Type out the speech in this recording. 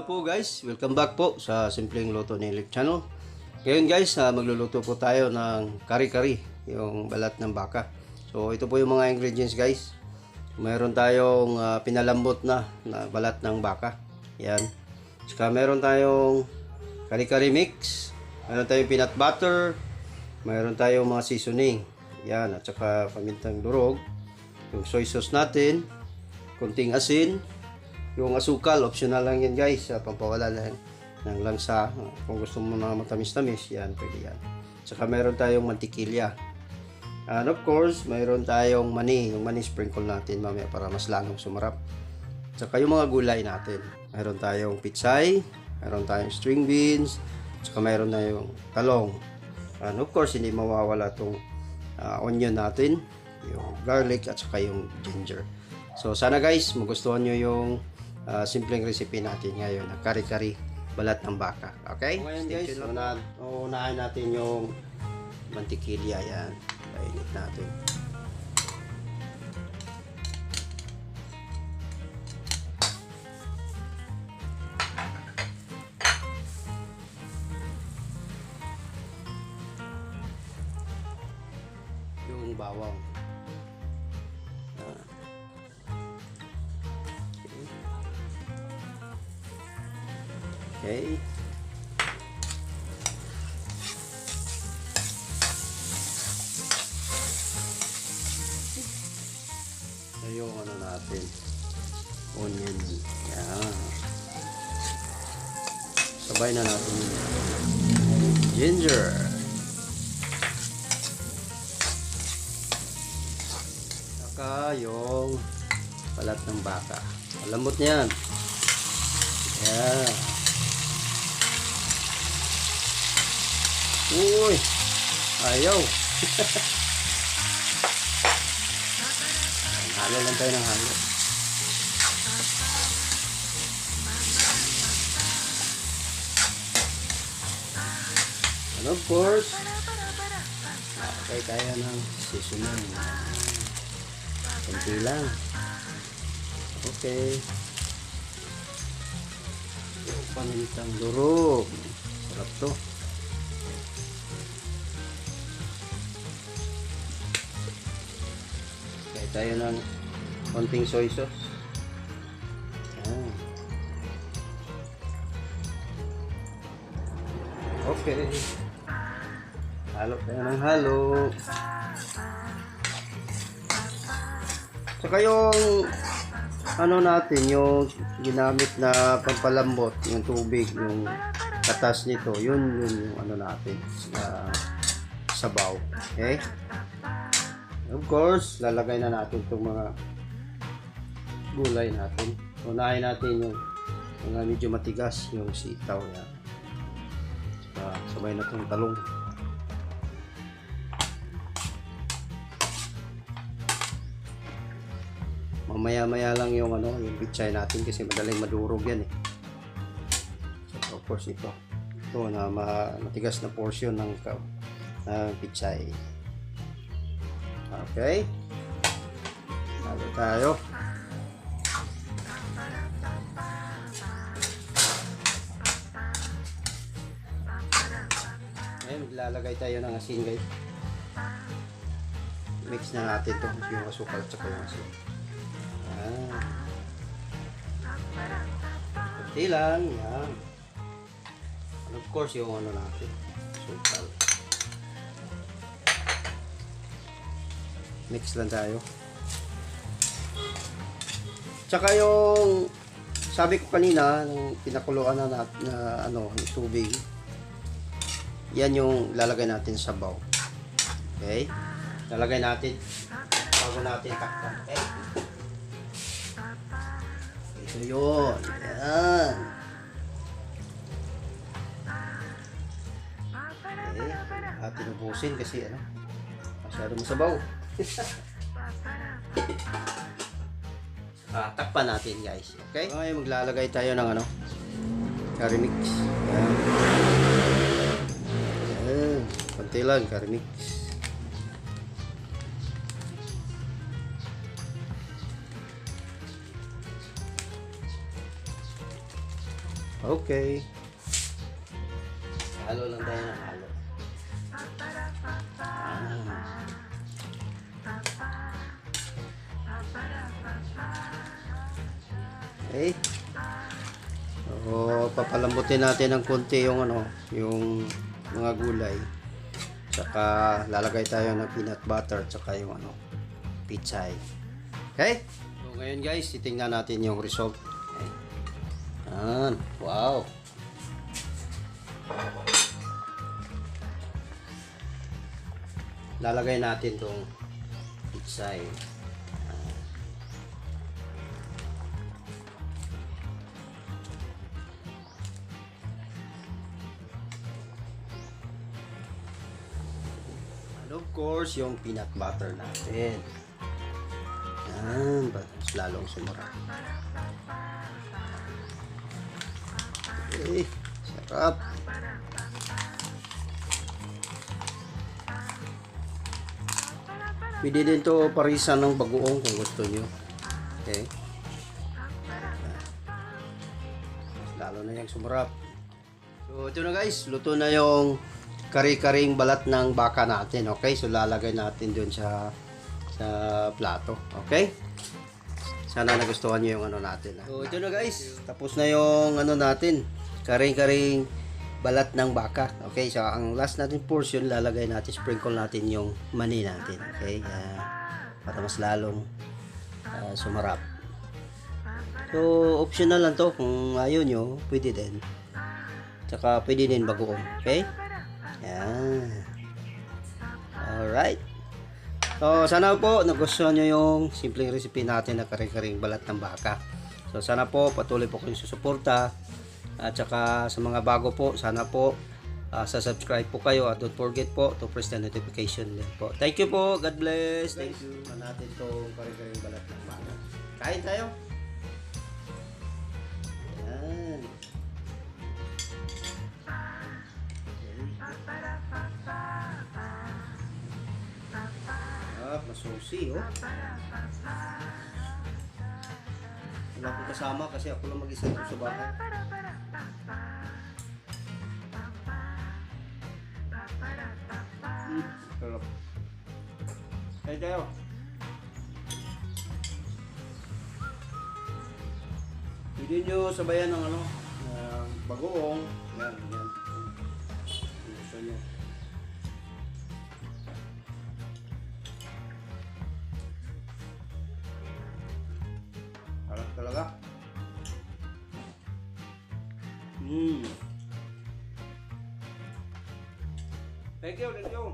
Hello po guys, welcome back po sa Simpleng Luto ni Elif Channel. Ngayon guys, magluluto po tayo ng kari-kari, yung balat ng baka. So ito po yung mga ingredients guys. Mayroon tayong pinalambot na balat ng baka. Yan. Saka meron tayong kari-kari mix. Meron tayong peanut butter. Meron tayong mga seasoning. Yan, at saka pamintang durog. Yung soy sauce natin. Kunting asin. Yung asukal, optional lang yan guys, pampawala lang ng langsa. Kung gusto mo na matamis-tamis, yan, pwede yan. Saka meron tayong mantikilya. And of course, meron tayong mani. Yung mani sprinkle natin mamaya para mas lalong sumarap. Saka yung mga gulay natin. Meron tayong pitsay, meron tayong string beans, saka meron na yung talong. And of course, hindi mawawala itong onion natin, yung garlic at saka yung ginger. So sana guys, magustuhan nyo yung simpleng recipe natin ngayon na kari-kari balat ng baka. Okay? So ngayon guys, unahin natin yung mantikilya. Yan. Painit natin. Yung bawang. Okay. So yung ano natin, onion. Yan. Sabay na natin yung ginger. Saka yung balat ng baka. Malambot niyan. Yan. Uy, ayaw. Halo lang tayo ng halo. And of course, nakakay tayo ng seasoning. Kunti lang. Okay. Yung pamintang durog. Sarap to. Tayo ng konting soy sauce. Ayan. Okay. Halo tayo ng halo. Saka yung ano natin, yung ginamit na pampalambot, yung tubig, yung katas nito, yun yung ano natin, sabaw. Okay? Of course, lalagay na natin itong mga gulay natin. Unahin natin yung mga medyo matigas, yung sitaw. Yan. Sabay na itong talong. Mamaya-maya lang yung yung pitsay natin kasi madaling madurog yan eh. So, of course ito na matigas na portion ng pitsay. Okay. Halo tayo. Ngayon, maglalagay tayo ng asin guys. Mix na natin ito. Yung asukal at saka yung asin. Kunti lang. Yan. And of course, yung ano natin. Asukal. Mix lang tayo. Tsaka yung sabi ko kanina, nung pinakuluan na yung tubig. Yan yung lalagay natin sa sabaw. Okay? Lalagay natin bago natin takpan. Okay? Ito yun. Yan. Okay. At tinubusin kasi masyado masabaw. Takpan natin guys. Okay? Ngayon maglalagay tayo ng curry mix. Ayan. Konti lang curry mix. Okay. Halo lang tayo ng halo. Okay. So, papalambutin natin ng konti yung yung mga gulay. Saka lalagay tayo ng peanut butter saka yung pizza. Okay? So ngayon guys, titingnan natin yung result. Okay. Wow. Lalagay natin tong pizza. Of course, yung peanut butter natin. Yan, mas lalong sumara. Okay, sarap. Pwede din to parisan ng bagoong kung gusto nyo. Okay. Mas lalo na yung sumarap. So, ito na guys. Luto na yung kari-karing balat ng baka natin. Okay, so lalagay natin dun sa plato. Okay, sana nagustuhan nyo yung natin. So ito na guys, tapos na yung natin, kari-karing balat ng baka. Okay, so ang last natin portion, lalagay natin, sprinkle natin yung mani natin. Okay, para mas lalong sumarap. So optional lang to, kung ayaw nyo pwede din, tsaka pwede din bagoong. Okay. Yan. Alright. So, sana po nagustuhan nyo yung simpleng recipe natin na kare-karing balat ng baka. So, sana po patuloy po kayong susuporta. At saka sa mga bago po, sana po sa-subscribe po kayo. At don't forget po to press the notification bell po. Thank you po. God bless. Thank you. Natin itong kare-karing balat ng baka. Kain tayo. Yan. Masusi, oh. Wala akong kasama kasi ako lang mag-isa dito sa bahay. Sarap. Hey, tayo. Pwede nyo sabayan ng bagoong. Yan, yan. Gusto nyo. Talaga. Thank you, thank you.